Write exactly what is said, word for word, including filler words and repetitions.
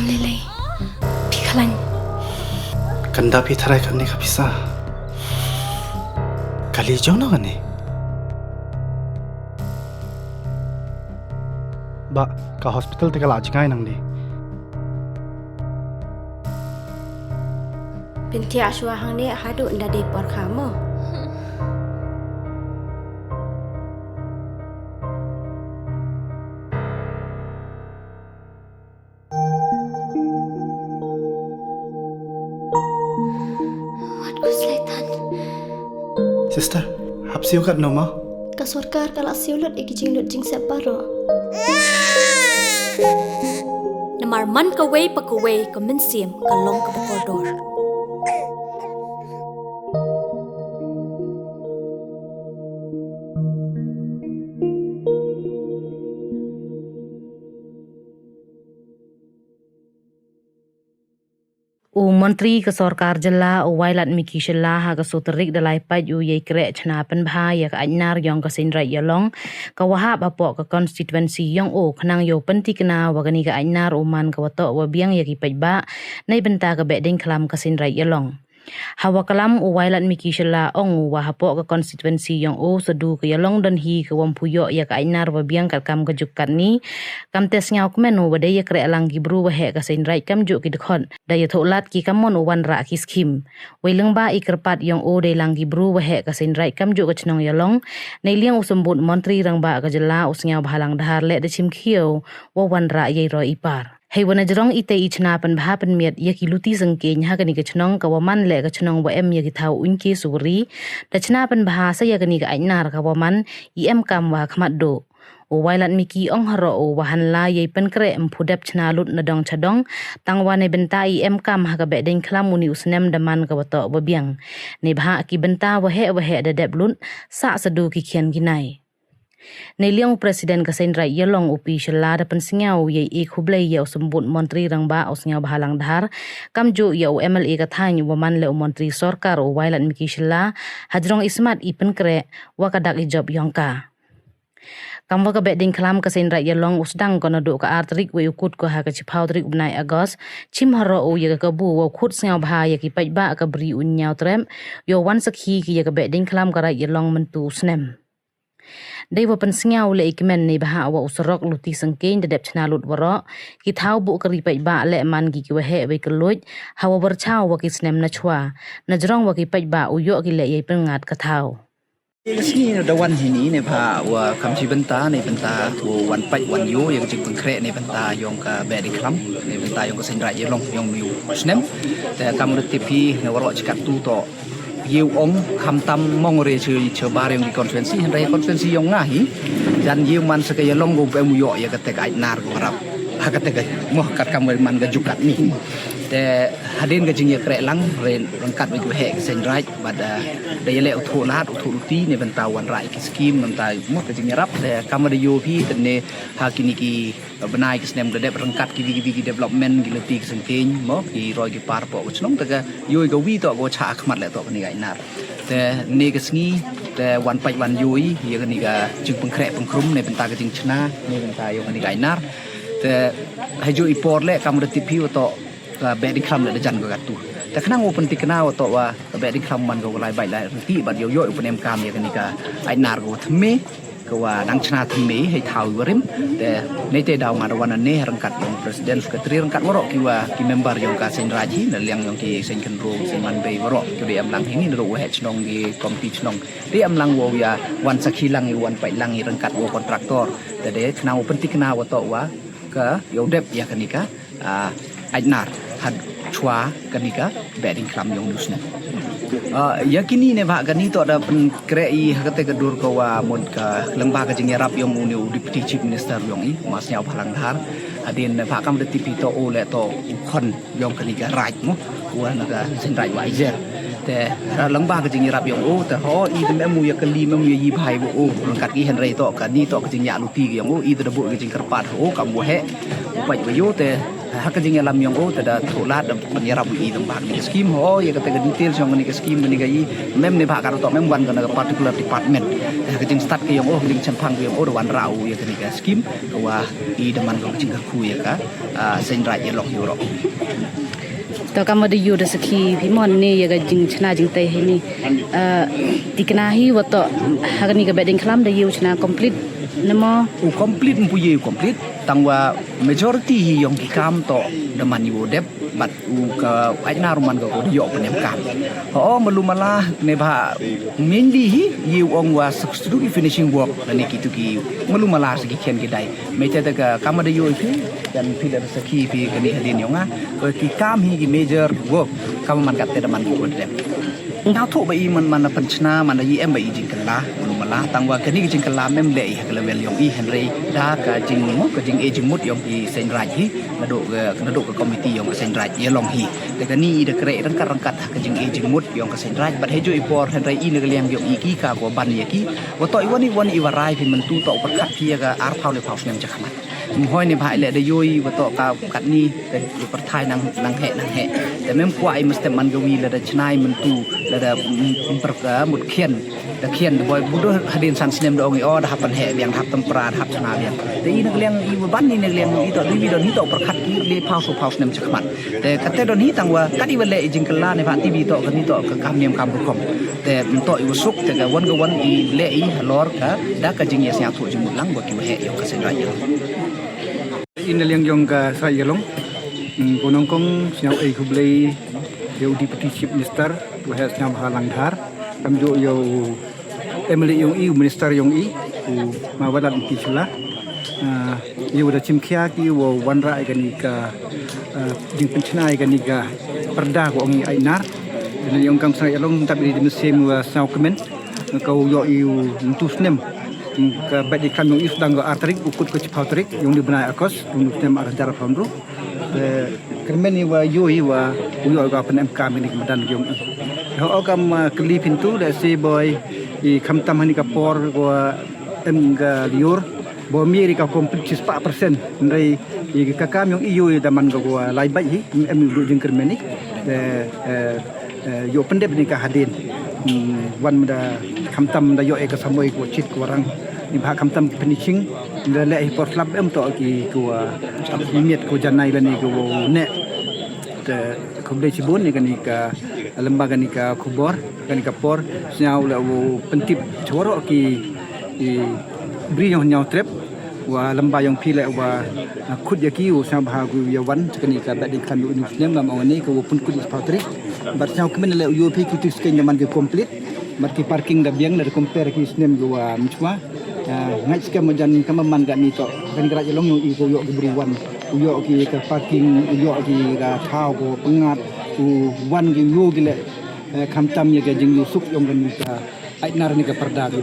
Lele, phi khlañ. Kanda phi tharai kane ka pisa. Kali jong no kane. Ba, ka hospital te ka la jngai nang di. Pynthia shwa hangne haduh nda dei por kha mo. Wat ku slaitan. Sister, hap siew kat no ma? Ka sorkar ka la siew lut i ki jinglut jingsep baroh. Namar man kawei pa kawei ka mynsiem ka long kaba kordor. U Montri ka Sorkar Jylla u Wailadmiki Shylla ha ka soo tarik da lai pait u yei kreh chna pynbha ya ka aitnar yong ka Seiñraij Ialong, ka wa hap hapoh ka constituency yong u, khnang yow pyntikna wa kani ka aitnar u man ka wa toh wa biang ya ki paidbah neibynta ka Behdieñkhlam ka Seiñraij Ialong. Ha wa klam u Wailadmiki Shylla ong u wa hapoh ka constituency yong u, sa du ka Ialong Donhi ka wym pu yoh ya ka aitnar wa biang katkam ka juk katni, kamte sngewkmen u wa dei ya kreh lang ki bru waheh ka Seiñraij kamjooh ki dkhot da ya thoh lad ki kammon u wanrah ki skhim. Wei lyngba i kyrpad yong u dei lang ki bru waheh ka Seiñraij kamjooh ka chnong Ialong, neiliang u Symbud Montri Rangbah ka Jylla u Sniawbhalang Dhar leh da chimkhia u wa wanrah yei roi i par. Hei wa na jrong itei i chna pynbha pynmiat ya ki luti syngkeiñ ha kani ka chnong ka wa man leh ka chnong wa em ya ki thaw uiñke suwari, da chna pynbha sa ya kani ka aitnar ka wa man i em kam wa ha khmat duh. U Wailadmiki ong haroh u wa hanla yei pynkreh ym pu dep chna lut na dong cha dong, tang wa neibynta i em kam ha ka Behdieñkhlam uni u snem da man ka wa toh wa biang. Neibhah ki bynta waheh waheh da dep lut, sah sa du ki khian ki nai. Neiliang u President ka Seiñraij Ialong u P Shylla da pynsngew yei e khublei ya u Symbud Montri Rangbah u Sniawbhalang Dhar, kamjooh ya u M L A ka thaiñ u wa man leh u Montri Sorkar u Wailadmiki Shylla, ha jrong i smat i pynkreh wa ka dak i jop yong ka. Kam wa ka Behdieñkhlam ka Seiñraij Ialong u sdang ko naduh ka ar tarik wei u kut ko ha ka chiphaw tarik u bnai August, chim haroh u ya ka kabu wow khut sngewbha ya ki paidbah ka Bri u Ñiawtrep, yow wan sakhi ki ya ka Behdieñkhlam ka Raij Ialong myntu u snem. Dei wa pynsngew leh i kmen neibhah wa u surok luti syngkeiñ da dep chna lut waroh, ki thaw buh kari paidbah leh man ki ki waheh wei kylluid, ha wa wyrchaw wa ki snem na chwa, na jrong wa ki paidbah u yoh ki leh yei pynngat ka thaw. Ka sngi da wan hini neibhah wa kam chi bynta, neibynta wow wan pait wan yoh ya ka jingpynkhreh neibynta yong ka Behdieñkhlam, neibynta yong ka Seiñraij Ialong yong uni u snem. Te kam da tip hi na waroh chi kattu toh yow ong khamtam mong re chi, chi bar yong ki constituency, hynrei constituency yong nga hi jan yow man sa ka Ialong ko bym yoh ya kate ka aitnar ko rap ha kate ka, mo, katkam wa man ka juk katni. Te hadien ka jingyakreh lang re ryngkat wa ki waheh ka Seiñraij, bad, ah, da yaleh u thoh lad, u thoh luti neibynta wanrah ki skim, neibynta, mo, ka jingyarap. Te kam da yoh phi te ne ha kini ki bnai ki snem da dep ryngkat ki wi ki wi ki development, ki luti ki syngkeiñ, mo, ki roi ki par poh ka chnong, te ka yoh ka wi toh ko chah khmat leh toh kani ka aitnar. Te ne ka sngi te wan pait wan yoh ya kani ka jingpynkhreh pynkhrum neibynta ka jingchna neibynta yong kani ka aitnar. Te hajooh i por leh kam da tip hi wa toh ka Behdieñkhlam leh da jan ko kattu. Te khnang wow pyntikna wa toh wa ka Behdieñkhlam man ko lai bait lai rynti bad yow yoh u pynemkam ya kani ka aitnar ko thymme, ka wa dang chna thymme hei thaw i warim. Te neite daw nga da wan ne ryngkat yong President, Secretary, ryngkat waroh ki wa ki member yong ka Seiñraij hi, na liang yong ki Seiñ Khynroo, Seiñ Manbei, waroh ki dei em lang hini, na ro waheh chnong, ki komiti chnong. Dei em lang wow ya wan sakhi lang, i wan pait lang i ryngkat wow kontraktor. Te dei khnang wow pyntikna wa toh wa ka yow dep ya kani ka, ah, aitnar ha chwa kani ka Behdieñkhlam yong uni u snem. Ah, ya kini neibhah kani toh da pynkreh i ha kate ka dur ka wa mut ka lyngba ka jingyarap yong uni u Deputy Chief Minister yong i, Ma Sniawbhalang Dhar. Hadien neibhah kam da tip hi toh u leh toh u khon yong kani ka raij, mo, wa na ka Seiñraij Wahiajer. Te ha lyngba ka jingyarap yong u, te ho i te mem u ya kali, mem u ya i bhai wa u ryngkat ki, hynrei toh kani toh ka jingyaluti ka yong u, i te da buh ka jingkyrpad ha u kam waheh u pait wa yoh. Te Ha ka jingyalam yong o, te da thoh lad da pynyarap i dang bha kani ka scheme, ho, ya kata ka details yong kani ka scheme, kani ka i, mem ne bha ka toh, mem wan ka na ka particular department. Ha ka jingstad ka yong o, ka jingchemphang ka yong o, da wanrah u ya kani ka scheme, ka wa i da man ka jingkyrkhu ya ka, ah, Seiñraij Ialong Hewroh. To kam wa da yoo da sakhi phi mo ne ya ka jingchna jingtei hi ni. Ah, tikna hi wa toh ha kani ka Behdieñkhlam da yoo chna complete ne mo? U complete, ym pu ye u complete, tang wa majority hi yong ki kam toh da man i wow dep, bad u ka Ainar u man ka ko da yoh pynemkam. Ho, malu mala ne bha, mainly hi ye u ong wa substitute finishing work lane kitu ki, malu mala sa ki khian ki dai. Mete da ka kam da yoo phi, kan phi da sakhi phi kani hadien yong nga. Ka ki kam hi ki major work, kam man kat te da man ki ko dep. Nga thoh ba i man, man da pynchna, man da i em ba i jingkylla, malu mala, tang wa kani ka jingkylla mem leh i ha ka level yong i, hynrei da ka jing mo, ka jing e jingmut yong ki Seiñraij hi, nadooh ka, nadooh ka committee yong ka Seiñraij Ialong hi. Te kani i da kreh rangkat rangkat ha ka jing e jingmut yong ka Seiñraij, bad heijooh i por, hynrei i na ka liang yong i ki ka ko ban ya ki. Wa toh i wan i wan i wa rai phi myntu toh pyrkhat phi ya ka arphaw lephaw snem chakhmat. Ym hoi ne bha i leh da yoo i wa toh ka katni, te pyrthai nang, nang heh, nang heh. Te mem kwah i mynstep man ka wi lada chna i myntu, lada, mm, mm, per-, ah, mut khian, da khian, da boi, budo hadien san snem da ong i, o, da hap pynheh biang, da hap tympra, da hap chna biang. Te i na ka liang i wa ban i na ka liang i toh, dei wi don hi toh pyrkhat ki lephaw sophaw snem chakhmat. Te kate don hi tang wa, kat i wa leh i jingkylla ne bha ti wi toh, kani toh, ka kam niam kam rukom. Te mynto i wa suk, te ka wan ka wan i leh i halor ka, da ka jingïasñiawthooh jingmut lang wa ki wa heh yong ka Seiñraij Ialong. I na liang yong ka Seiñraij Ialong, mm, ko nyngkong sñiaw e khublei ya u Deputy Chief Minister, wa heh sñiawbha langdhar, kamjooh ya u M L A yong i, u Minister yong i, u Ma Wailadmiki Shylla. Ah, ya u da chimkhia ki wow wanrah ya kani ka, ah, jingpynchna ya kani ka pyrda ko ong i Ainar. Kani yong kam Seiñraij Ialong, tap i di mynsiem wa sñiawkmen. Ka u yoh i u yntu snem. Ka Behdieñkhlam yong i sdang ka ar tarik, u kut ka chiphaw tarik, yong ni bnai August, yong ni snem ar hajar arphaw ynru. Te kyrmen i wa yoo i wa u yoh ka pynemkam ini ka madan yong i. Ho, o kam, ah, kylli pyntu da se boi i khamtam hani ka por wa em ka liur. Boi mi ri ka complete chispah percent. Hynrei i ka kam yong i yoo i da man ka wa lai bait hi, em i du jingkyrmen i. Te, eh, eh, yow pyndep ni ka hadien. Hmm, wan mada khamtam da yoh e ka samoi ko chit ko rang. Ni bha khamtam ki finishing, da leh hi por slap em toh ki ko, ah, miet ko janai lane ko ne. Te khublei chibun ni kani ka lamba kani ka khubor, kani ka por, sñiaw le wow pyntip chwaroh ki, i bri yong Hynñiewtrep. Wa lamba yong phi le wa, ah, khut ya ki u sñiawbha ku ya wan, cha kani ka Behdieñkhlam u ynru snem, lam ong ni ka wa pynkhut i spatri. Bad sñiawkmen le u yoo phi ki tu skeñ da man ki complete. Bad ki parking da biang le da compare ki snem ki wa mynchwa. Ah, ngait skhem jan kam man kani toh. Kani ka Raij Ialong yong i ko yoh ki bru wan. U yoh ki ka parking, u yoh ki ka thaw ko pyngngad, u wan ki u yoo ki le, eh, khamtam ya ka jingyoo suk yong kani ka Ainar ni ka pyrda ki.